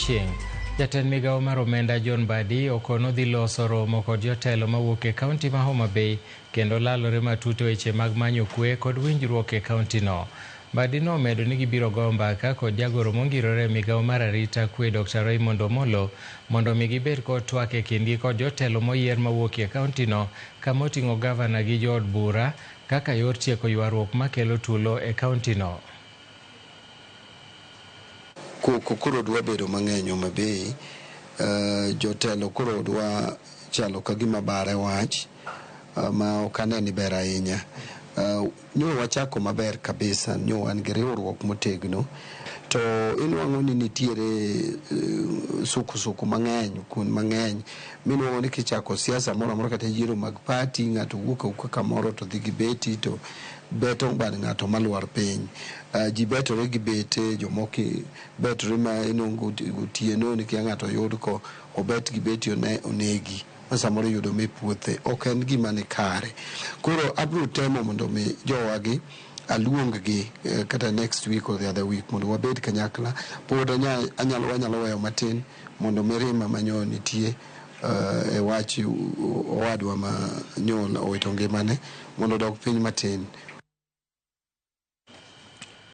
odiochieng'. Jatend migawo mar omenda John Mbadi okono dhi loso romo kod jotelo mawuok e kaunti ma Homa Bay kendo lalore matut e weche mag manyo kwe kod winjruok e kaunti no. Mbadi nomedo ni gibiro goyo mbaka kod jagoro mongirore e migawo mar arita kwe Dr. Raymond Omolo mondo mi gibed kod twak e kindgi kod jotelo moyier mawuok e kaunti no kama oting'o gavana gi jood bura kaka yor tieko ywaruok makelo tulo e kaunti no. Koko koro dwa bedo mang'eny Homa Bay. Jotelo koro dwa chalo ka gima bare wach ma ok ane ni ber ahinya. Nyo wachako maber kabisa, nyo wan gi riwruok motegno to inuang'o ni nitiere sukusuku mang'eny kuond mang'eny minuang'o ni kichako siasa moro amora kata yiero mag party ng'ato wuok awuoka kamoro to dhi gi beti to beto bad ng'ato malwar piny. Ji betore gi bete, jomoko betore ma inuang'o gotieno ni kia ng'ato oyud ko obet gi beti onegi ma samoro iyudo me puothe. Ok en gima ni kare. Koro abiro temo mondo mi jowagi aluong gi kata next week or the other week mondo wabed kanyakla. Pod anyalo wanyalo weyo matin mondo mirima manyo nitie e wach owadwa ma nyo owito ngimane mondo odog piny matin.